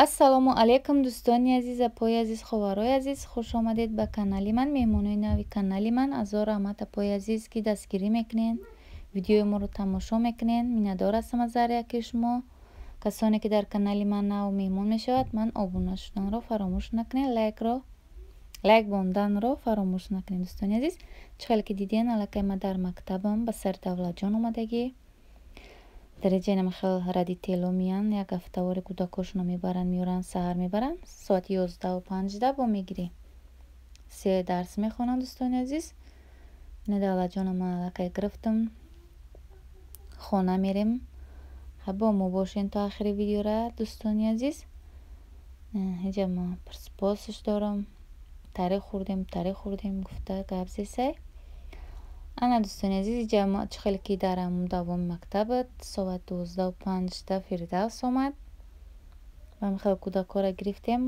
Ассалому алайкум, дӯстони азиз, апои азиз, ховарои азиз, хуш омадед ба канали ман, меҳмонои нави канали ман. Азор раҳмат, апои азиз, ки дастгирӣ мекунед, видеои моро тамошо мекунед. Миннатдор ҳастам аз ҳар яки шумо. Касоне ки дар канали ман нав меҳмон мешавад, ман обуна шуданро фаромӯш накунед, лайк бонданро фаромӯш накунед. Дӯстони азиз, чӣ хеле ки диден, аллакай ман дар мактабам ба сари Давлатҷон омадагӣ. Дараҷаи намахел родитело меян, як ҳафтавори кӯдакошонро мебаранд, меоранд, саҳар мебаранд, соати 11:05 бо мегирем. Се дарс мехонам, дӯстони азиз. Ина Давлатҷона ман аллакай гирифтам. Хона мерем. Бо мо бошен то охири видеора, дӯстони азиз. Инҷа ман пурсупосш дорам. Таре хӯрдем, таре хӯрдем гуфта гап зесай. Ана, дӯстони азиз, инҷа чӣ хеле ки дар ҳамун давоми мактаб соат 12:05 Фирдавс омад. Ва хеле кӯдакҳоро гирифтем,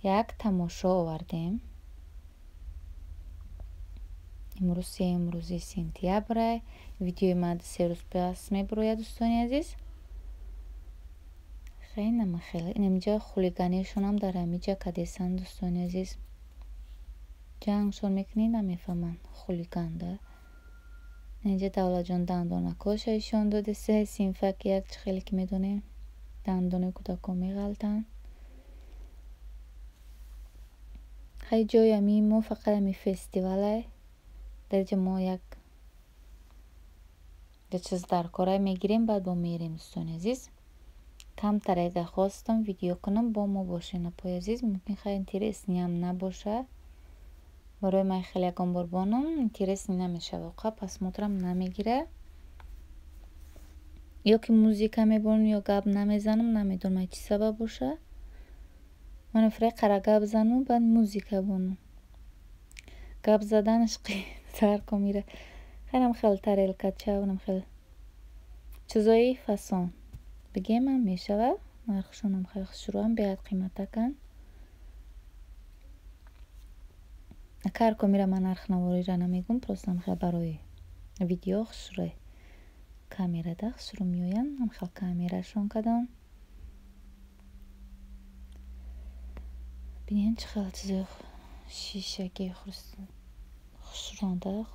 як тамошо овардем. Имрӯз сеюм рӯзи сентябра. Видеои ман се рӯз пас мебирояд, дӯстони азиз. Хеле хеле. Инаминҷа хулиганишонам дар ҳамиҷа кадесанд, дӯстони азиз. Ҷангшон мекунӣ, намефаҳманд хулиганда. Инҷа Давлатҷон дандонакоша ишон додеса, синфак як чӣ хеле ки медонем, дандонои кӯдакҳо меғалтанд. Хай ҷои ҳамин мо фақат ҳамин фестивалай. Дар инҷа мо як чиз дар кора мегирем, баъд бо мерем, дӯстони азиз. Камтар агар хостам видео кунам, бо мо бошен, апои азиз. Мумкин хай интересниам набоша. Барои ман хеле ягон бор бонам интересни намешава, воқеа просмотрам намегира. Ё ки музика мебонам, ё гап намезанам, намедонам чӣ сабаб боша. Ман фире қара гап занам, баъд музика бонам. Гап заданаш қиинтар мира. Хелам хел тарелкача, онам хел чизои фасон. Бигемам мешава, нархшонам хеле хушрӯам, беҳад қиматаканд. Кар комира ман нарх навориро намегӯм, просто хел барои видео хушрӯй. Камерада хушрӯ меоянд, ам хел камерашон кардам. Бинед чӣ хел чизои шишаги хушрӯанда.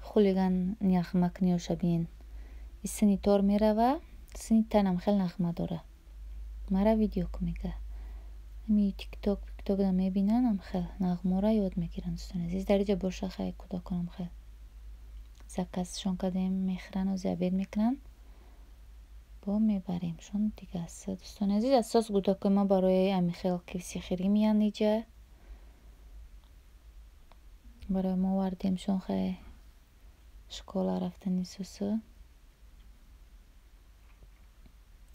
Хулиган нағмакниёша бинед. И сини тор мерава, сини танам хел нағма дора. Мара видео ку мега. Ами тикток, тиктокда мебинанд, ам хел нағмора ёд мегиранд, дӯстони азиз. Дар инҷа боша хай кӯдаконам хел заказшон кардем, мехӯранд, ози обед мекунанд. Бо мебаремшон дига аст. Дӯстони азиз, асос кӯдакои мо барои ами хел кифсихирӣ меянд инҷа. Барои мо овардемшон хай школа рафтани сусу.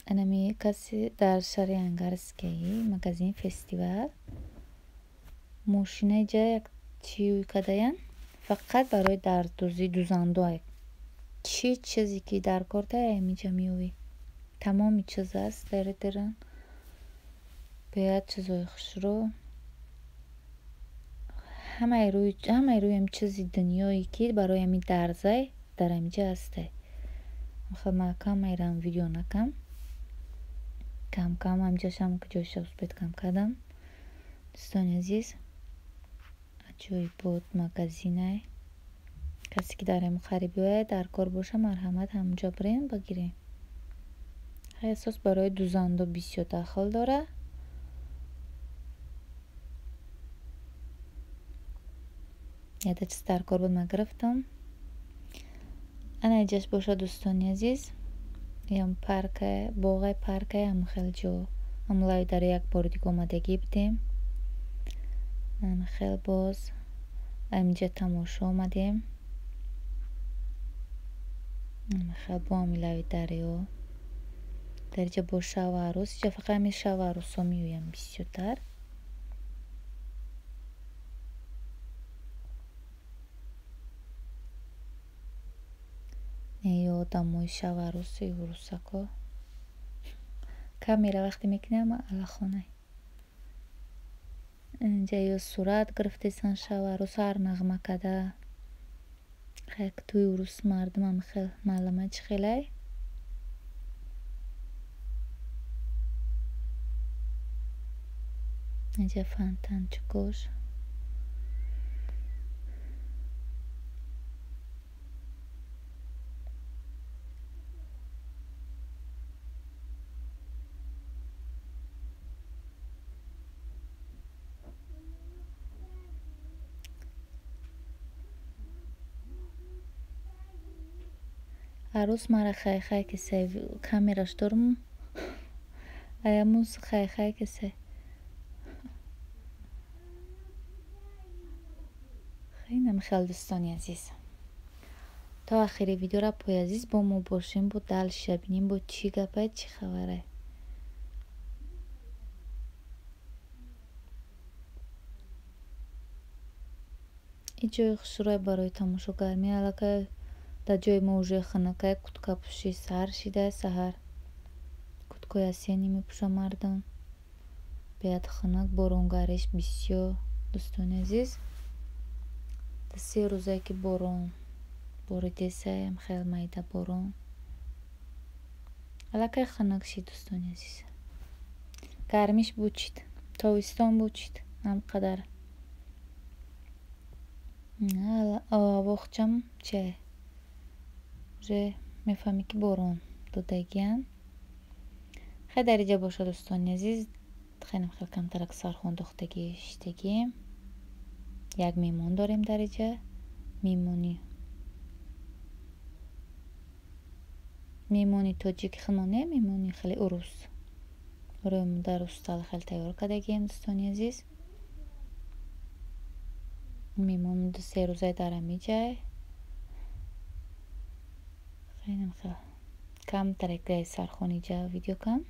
Анами каси дар шаҳри Ангарскии магазин фестивал мошина инҷа як чӣ кардаянд, фақат барои дарддӯзӣ дузандо. Чӣ чизе ки дар кор тая ҳаминҷа меёвӣ. Тамоми чиз аст дар дарун. Беҳад чизои хушрӯ. Ҳамаи рӯи ҳами чизи дунёе ки барои ҳамин дарзай дар ҳаминҷа ҳастай. Хел ман камерам видео накам. Кам кам ҳамҷашам ҷойша успед кам кардам. Дӯстони азиз, аҷоибот магазинай. Касе ки дар ҳамин қариб биёяд, дар кор боша, марҳамат ҳамонҷо бирем бигирем. Хай асос барои дузандо бисёр дахл дора. Яда чиз дар кор буд, ман гирифтам. Ана инҷаш боша, дӯстони азиз. Ям парка, боғай паркай ҳам хел ҷо. Ҳам лави дарё як бори дига омадагӣ будем. Ам хел боз ҳаминҷа тамошо омадем. Ам хел бо ҳами лави дарё. Дар инҷа бо шаву арӯс, инҷа фақат ҳамин шаву арӯсҳо меоянд бисёртар. Ё одамои шаву арӯси русако. Камера вақте мекунем аллахонай. Инҷа ё сурат гирифтесан шаву арӯс ҳар нағма када. Хай туи урус мардумам хел маълума чӣ хелай. Инҷа фонтанчикош. Арӯс мара хай-хай кесай, камераш дорум. Аямуз хай-хай кесай. Хеле хел дӯстони азиз. То охири видеора пой азиз бо мо бошем, бо дальше бинем, бо чӣ гапай, чӣ хабарай. И ҷои хушрӯй барои тамошо гармӣ аллакай дар ҷои мо уже хунукай, куткапӯшӣ сар шидай саҳар. Куткои осенний мепӯшанд мардум. Беҳад хунук, боронгариш бисёр дӯстони азиз. Се рӯзае ки борон боридесаям, хел майда борон. Аллакай хунук шид дӯстони азиз. Гармиш бучид, тобистон бучид ҳам қадар. Ҳавохчам че уже мефаҳмӣ ки борон додагиян. Хай дар инҷа бошад дӯстони азиз, хеле хел камтарак сархон дохтагӣ шиштагием. Як меҳмон дорем дар инҷа, меҳмони меҳмони тоҷики худмон не, меҳмони хеле урус. Барои дар устал хеле тайёр кардагием дӯстони азиз. Меҳмон ду-се рӯза дар ҳамин ҷай. Хеле хел камтарак дар сархон инҷа видео кам.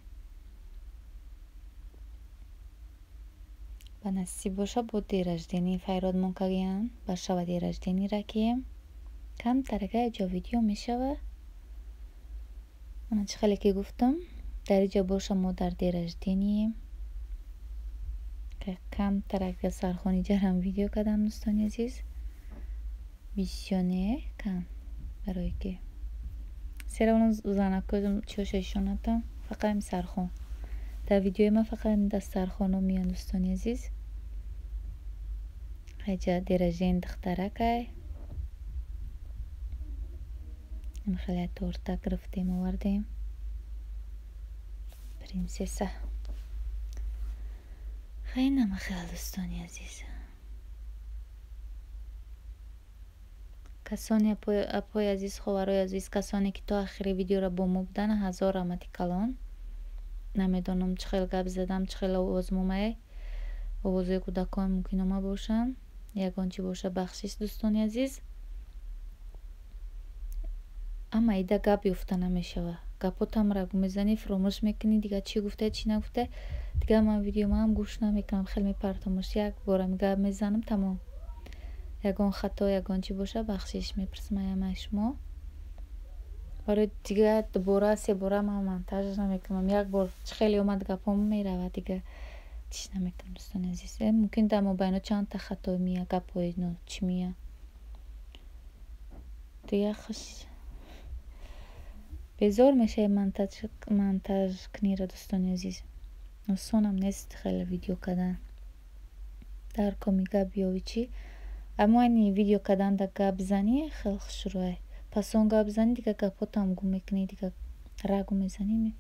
Ба насиб боша бо день рождения файродмон кардиян, ба шаба день рождения ракием. Камтарак инҷо видео мешава. Ана чӣ хеле ки гуфтам, дар инҷо боша мо дар день рождением. Камтарак дар сархон инҷарам видео кардам дӯстони азиз. Бисёр не, кам. Барое ки сера он занакои чиёша ишон натам, фақат ҳамин сархон. Дар видеои ман фақат ҳамин дастархонҳо меоянд дӯстони азиз. Ҳайҷа день рождения духтаракай. Хеле торта гирифтем овардем. Принсесса. Хеле хел дӯстони азиз. Касоне апои азиз, ховарои азиз, касоне ки то охири видеоро бо мо буданд, ҳазор раҳмати калон. Намедонам чӣ хел гап задам, чӣ хел овозм омае. Овозҳои кӯдакон мумкин ома бошанд. Ягон чӣ боша бахшиш дӯстони азиз. Амма ида гап ёфта намешава. Гапотамра мезанӣ, фуромӯш мекунӣ, дигар чӣ гуфтай, чӣ нагуфтай. Дигар ман видеомаам гӯш намекунам, хеле мепартомаш. Як борам гап мезанам, тамом. Ягон хато, ягон чӣ боша бахшиш мепурсам ҳамаи шумо. Барои дигар дубора, себора ман монтаж намекунам. Як бор чӣ хеле омад гапом меравад, дигар чиз намекунам дӯстони азиз. Мумкин дар мобайно чандта хато мея, гапҳои чӣ мея. Дигар хуш безор мешавӣ монтаж кунира дӯстони азиз. Осонам нест хеле видео кардан. Дар коми гап ёви чӣ. Аммо айни видео кардан да гап занӣ хеле хушрӯй. Пас он гап занӣ, дигар гапҳотам гум мекунӣ, дигар рагу мезанӣ.